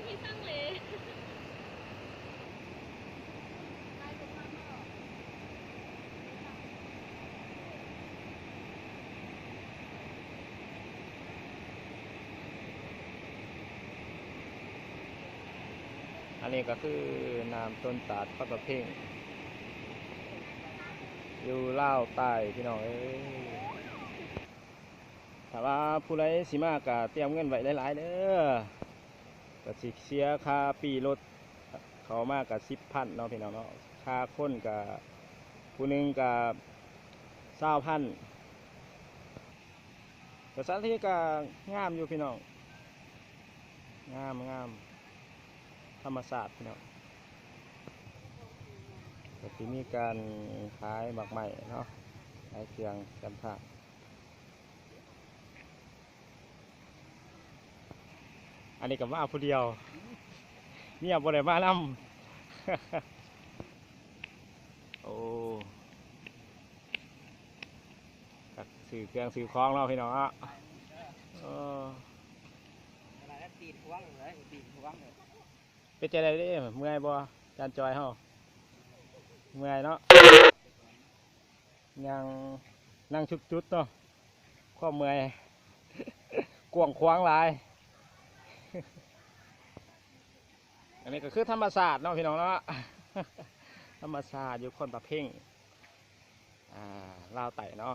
ອັນນີ້ກໍຄືນ້ຳຕົ້ນຕາດປາກກະເພັງ ຢູ່ລາວໃຕ້ພີ່ນ້ອງເອີຍ. ຖ້າວ່າຜູ້ໃດຊິມາກໍຕຽມເງິນໄວ້ຫຼາຍໆເດີ. ກໍຊິເສຍຄ່າປີ້ລົດເຂົ້າມາກໍສິບພັນເນາະພີ່ນ້ອງເນາະ, ຄ່າຄົນກໍຜູ້ໜຶ່ງກໍຊາວພັນ. ສະຖານທີ່ກໍງາມຢູ່ພີ່ນ້ອງ, ງາມໆ ທຳມະຊາດພີ່ນ້ອງ. ກໍຊິມີການຂາຍໝາກໄມ້ເນາະ, ຂາຍເຄື່ອງຈຳພາ. ອັນນີ້ກໍມາຜູ້ດຽວ, ເມຍບໍ່ໄດ້ມານຳ. ໂອ້ ຈັກຊື້ເຄື່ອງຊື້ຂອງເນາະພີ່ນ້ອງເນາະ. ເອີ ຕີນຂວາງເລີຍ ຕີນຂວາງເລີຍ. ເປັນຈັ່ງໃດເດ້ ເມື່ອຍບໍ່ ຈານຈອຍເຮົາ? ເມື່ອຍເນາະ. ຍ່າງ ນັ່ງຊຸກຈຸດເນາະ, ຄວາມເມື່ອຍກວ້າງຂວາງຫຼາຍ. ອັນນີ້ກໍຄືທຳມະຊາດເນາະພີ່ນ້ອງເນາະ, ທຳມະຊາດຢູ່ຄົນປະເພັງ ອ່າ ລາວໃຕ້ເນາະ.